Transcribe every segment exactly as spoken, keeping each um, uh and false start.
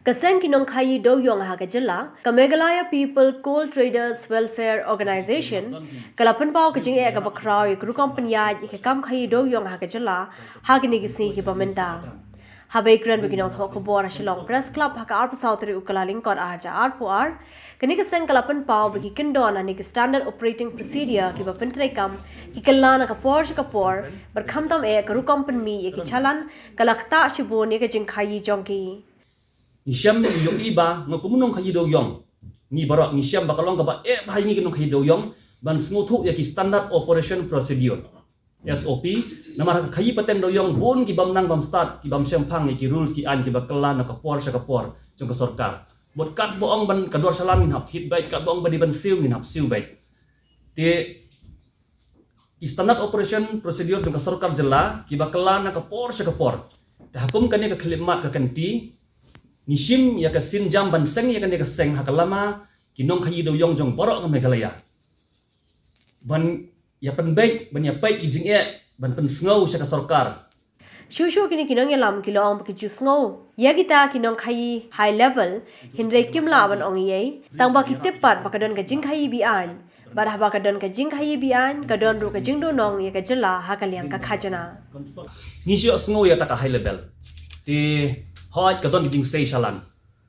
Ka seng ki nongkhaïi dewiong ha ka jylla, ka Meghalaya People Coal Traders Welfare Organisation, ka la pynpaw ka jingeh kaba khraw ïa ka rukom pynïaid ïa ka kam khaïi dewiong ha ka jylla ha kine ki sngi kiba mynta. Haba ïakren bad ki nongthoh khubor ha Shillong Press Club ha ka arphew saw tarik u Kyllalyngkot arhajar arphew ar, kane ka seng ka la pynpaw ba ki kyndon ha kine ki Standard Operating Procedure kiba pyntreikam, ki kylla na ka por sha ka por, bad khamtam eh ka rukom pynmih ïa ki challan ka la ktah shibun ïa ka jingkhaïi jong ki. Ngi shem, ngi ïohi ba nga kum u nongkhaïi dewiong, ngi baroh ngi shem ba ka long kaba eh bha ïa ngi ki nongkhaïi dewiong ban sngewthuh ïa ki Standard Operation Procedure, S O P. Namar ha ka khaïi pateng dewiong bun ki bym nang bym stad, ki bym shemphang ïa ki rules ki aiñ kiba kylla na ka por sha ka por jong ka sorkar. Bad katba ong ba ka dor shalan ngin hap thied beit, katba ong ba dei ban siew ngin hap siew beit. Te ki Standard Operation Procedure jong ka sorkar jylla kiba kylla na ka por sha ka por. Te ha kum kane ka khyllipmat ka kynti, ngi shim ïa ka sienjam ban seng ïa kane ka seng ha ka lama ki nongkhaïi dewiong jong baroh ka Meghalaya, ban ïa pynbeit, ban ïa peit ki jingeh, ban pynsngew sha ka sorkar. Shuh shuh kine ki nongïalam ki la ong ba ki ju sngew ïa kita ki nongkhaïi high level, hynrei kim lah ban ong ei ei, tang ba ki tip pat ba ka don ka jingkhaïi be-aiñ. Bad haba ka don ka jingkhaïi be-aiñ, ka don ruh ka jingduhnong ïa ka jylla ha ka liang ka khajna. Ngi shu sngew ïa kata ka high level. Te hooid ka don ka jingsei shalan.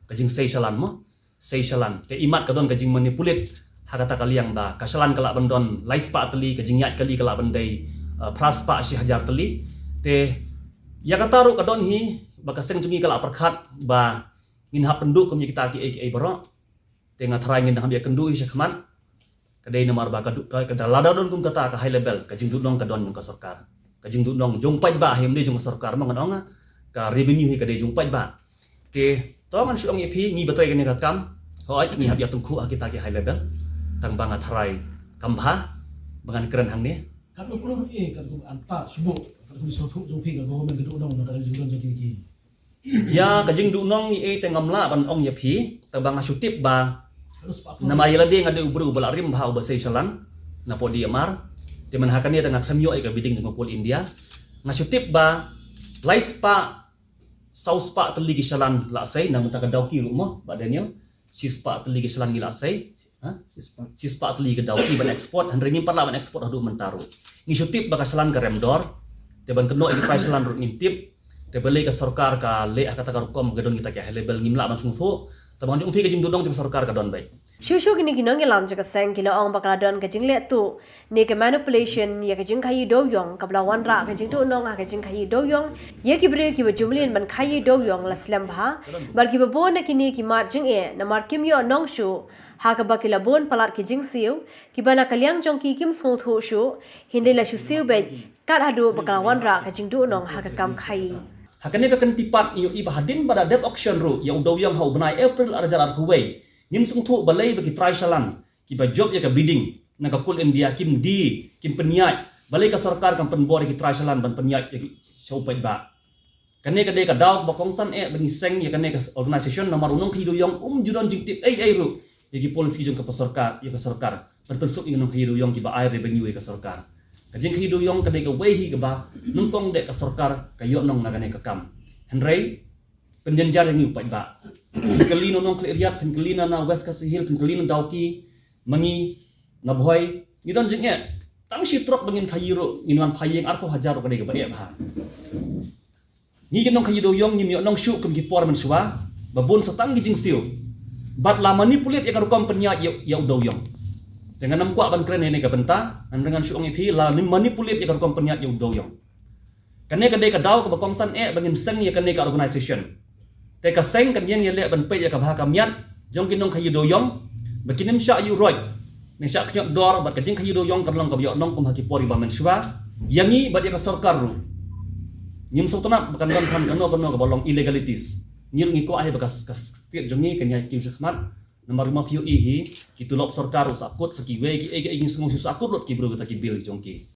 Ka jingsei shalan mo. Sei shalan. Te imat ka don ka jingmanipulate ha kata ka liang ba ka shalan ka lah ban don lai spah tylli, ka jingïaid kali ka lah ban dei, eh, phra spah shi hajar tylli. Te ïa kata ruh ka don hi ba ka seng jong ngi ka lah pyrkhat ba ngin hap pynduh kum ïa kita kiei kiei baroh. Te nga tharai ngin dang hap ïakynduh hi shakhmat. Ka dei namar ba ka du-, ka, ka da lada don kum kata ka high level, ka jingduhnong ka don jong ka sorkar. Ka jingduhnong jong paidbah, hi ym dei jong ka sorkar, ma ngan ong, ka revenue hi ka dei jong paidbah. Te to ngan shu ong ïa phi, ngi ba trei kane ka kam, hooid ngi hap ïatyngkhuh ha kita ki high level. Tang ba nga tharai kam bha ba ngan kren hangne. Katno klur eh, katno an ta shuh, katno shu thuh jong phi ka government ka duhnong na ka jingdon jong ki. Ïa ka jingduhnong ngi ei te ngam lah ban ong ïa phi, tang ba nga shu tip ba namar ïa lade nga dei u briew uba lah rim bha uba sei shalan na pdeng D M R. Te man ha kane te nga khlem ïoh ïa ka bidding jong ka Coal India. Nga shu tip ba lai spah, saw spah tylli ki shalan lah sei, na mynta ka Dawki ruh mo, Bah Daniel. Shi spah tylli ki shalan ngi lah sei. Ha? Shi spah. Shi spah tylli ki Dawki ban export, hynrei ngim pat lah ban export haduh mynta ruh. Ngi shu tip ba ka shalan ka rem dor. Te ban kynnoh ïa ki trai shalan ruh ngim tip. Te balei ka sorkar ka leh ha kata ka rukom, ka don kita ki high level, ngim lah ban sngewthuh. Te ban jong phi ka jingduhnong jong ka sorkar ka don beit. Shuh shuh kine ki nongïalam jong ka seng ki la ong ba ka la don ka jingleh tuh ne ka manipulation ïa ka jingkhaïi dewiong, kaba la wanrah ka jingduhnong ha ka jingkhaïi dewiong ïa ki briew kiba ju mlien ban khaïi dewiong la slem bha, bad kiba bun na kine ki mad jingeh namar kim ïoh nong shuh, ha kaba ki la bun palat ki jingsiew, kiba na ka liang jong ki kim sngewthuh shuh, hynrei la shu siew beit kat haduh ba ka la wanrah ka jingduhnong ha ka kam khaïi. Ha kane ka kynti pat ngi ïohi ba hadien ba da dep auction ruh ïa u dewiong ha u bnai April arhajar arphew wei, ngim sngewthuh balei ba ki trai shalan kiba jop ïa ka bidding na ka Coal India kim die, kim pynïaid. Balei ka sorkar kam pynbor ïa ki trai shalan ban pynïaid ïa ki sha u paidbah. Kane ka dei ka daw kaba kongsan eh ba ngi seng ïa kane ka organisation namar u nongkhaïi dewiong um ju don jingtip ei ei ruh ïa ki policy jong ka sorkar, ïa ka sorkar ban pynsuk ïa ki nongkhaïi dewiong kiba ai revenue ïa ka sorkar. Ka jingkhaïi dewiong ka dei kawei hi kaba nyngkong de ka sorkar ka ïoh nong na kane ka kam. Hynrei pynjynjar ïa ngi u paidbah. Phin kylli na Nongkhleh Riat, phin kylli na, na West Khasi Hills, phin kylli na Dawki, ma ngi na Bhoi ngi don jingeh. Tang shi trok ba ngin khaïi ruh ngin wan phai ïing arphew hajar ruh ka dei kaba eh bha. Ngi ki nongkhaïi dewiong ngim ïoh nong shuh kum ki por mynshuwa ba bun sa tang ki jingsiew. Bad la manipulate ïa ka rukom pynïaid ïa, ïa u dewiong. Te ngan ym kwah ban kren ïa kane ka bynta, ngan, ngan shu ong ïa phi la manipulate ïa ka rukom pynïaid ïa u dewiong. Kane ka dei ka daw kaba kongsan eh ba ngin seng ïa kane ka organisation. Te ka seng kan ïeng ïaleh ban peit ïa ka bha ka miat jong ki nongkhaïi dewiong ba kin ym shah ïuh roit ne shah khñiot dor, bad ka jingkhaïi dewiong kan long kaba ïoh nong kum ha ki por kiba mynshuwa ïa ngi bad ïa ka sorkar ruh. Ngim sngewtynnat ba kan don than kano kano kaba long illegalities. Ngi ruh ngi kwah hi ba ka, ka state jong ngi kan ïaid kiew shakhmat. Namar ma phi ïohi hi, ki tulop sorkar ruh sahkut, sa kiwei kiei kiei ngi sngew shu sahkut lut ki briew kita ki bill jong ki.